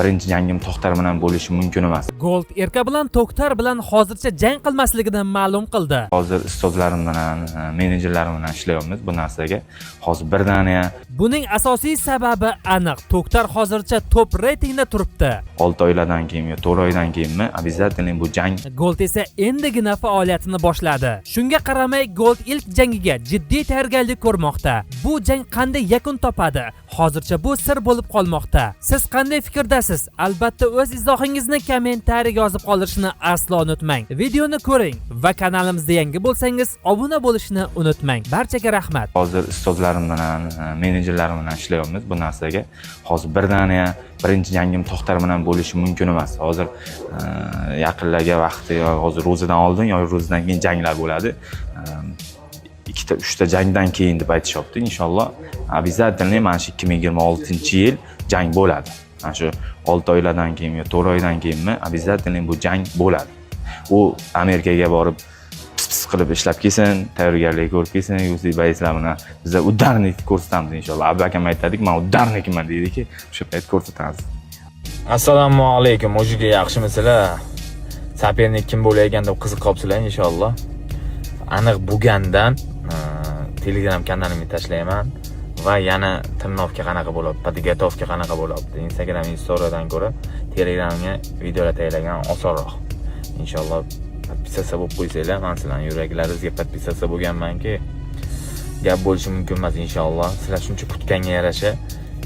Birinchi jangim To'xtar bilan bo'lishi mumkin emas. Gold Erka bilan To'xtar bilan hozircha jang qilmasligini ma'lum qildi. Hozir ustozlarim bilan, menejerlarim bilan ishlayapmiz bu narsaga. Hozir birdaniga Buning asosiy sababi aniq. To'xtar hozircha top reytingda turibdi. 6 oylardan keyin yo 4 oydan keyinmi, обязательно bu jang. Gold esa endigina faoliyatini boshladi. Shunga qaramay, Gold ilk jangiga jiddiy tayyorgarlik ko'rmoqda. Bu jang qanday yakun topadi? Hozircha bu sir bo'lib qolmoqda. Siz qanday fikrdasiz? Albatta, o'z izohingizni kommentariyaga yozib qoldirishni aslo unutmang. Videoni ko'ring va kanalimizda yangi bo'lsangiz, obuna bo'lishni unutmang. Barchaga rahmat. Hozir ustozlarim bilan, menejerlarim bilan ishlayapmiz bu narsaga. Hozir birdaniga birinchi jangim To'xtar bilan bo'lishi mumkin emas. Hozir yaqinlarga vaqti, yo hozir ro'zadan oldin, yo ro'zadan keyin janglar bo'ladi. Ikkita, uchta jangdan keyin deb aytishyapti. Inshaalloh, обязательно mana shu 2026 yil jang bo'ladi. Mana shu 6 oylardan keyin yo 4 oydan keyinmi, обязательно bu jang bo'ladi. U Amerikaga borib, pis pis qilib ishlab kelsin, tayyorgarlik ko'rib kelsin UFC боец lar bilan. Biza ударник ko'rsatamiz, inshaalloh. Abu akam aytadiki, "Man ударник man", deydiki, o'sha payt ko'rsatamiz. Assalomu alaykum, мужики, yaxshimisizlar? Соперник kim bo'layotgan deb qiziqyapsizlar, inshaalloh. Aniq bo'lgandan Telegram kanalimga tashlayman va yana тренировка qanaqa bo'lyapti, подготовка qanaqa bo'lyapti. Instagram storydan ko'ra Telegramga videolar tayyorlagan osonroq. Inshaalloh, подписаться bo'lib qo'ysanglar, man sizlarning yuraklaringizga подписаться bo'lganmanki, gap bo'lishi mumkin emas, inshaalloh. Sizlar shuncha kutganga yarasha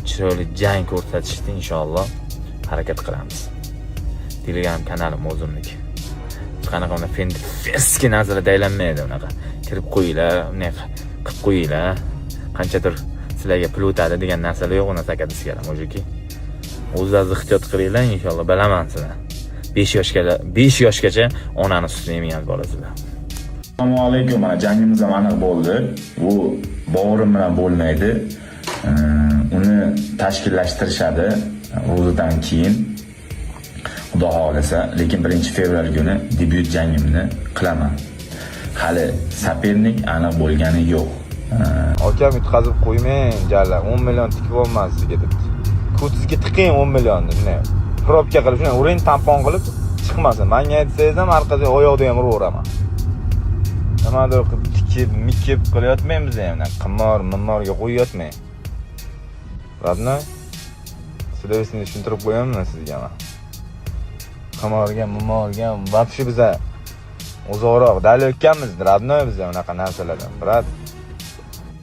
chiroyli jang ko'rsatishni, inshaalloh, harakat qilamiz. Telegram kanalim o'zimniki. Hech qanaqa unaqa фентовский narsalar aylanmaydi unaqa. Kirib qo'yinglar, bunday qilib qo'yinglar. Qanchadir sizlarga pul o'tadi degan narsalar yo'q unaqa, akadisgalar, мужики. O'zlaringiz ehtiyot qilinglar, inshaalloh, bilaman sizlar. 5 yoshga 5 yoshgacha onani sutini emagan bolasizlar. Assalomu alaykum. Mana, jangimiz ham aniq bo'ldi. Bu bovurim bilan bo'lmaydi. Uni tashkillashtirishadi ro'zadan keyin. Xudo xohlasa, lekin 1-fevral kuni debyut jangimni qilaman. Hali соперник aniq bo'lgani yo'q. Akam, yutqazib qo'ymang, jalla 10 million tikyapman sizga debdi. Ko'tingizga tiqing 10 millionni, shunday. Пробка qilib, shunday uring, tampon qilib chiqmasin. Menga aytsangiz ham, orqasiga oyoqda ham uraveraman. Nimadir qilib tikib, mikib qilyapmaymiz biz ham. Qimor, mimorga qo'yyapmang. Ладно? Sizlar tushuntirib qo'yaman sizga man. Qimorga, mimorga вообще biza uzoqroq, далёк kanmiz, родной, biza unaqa narsalardan, брат.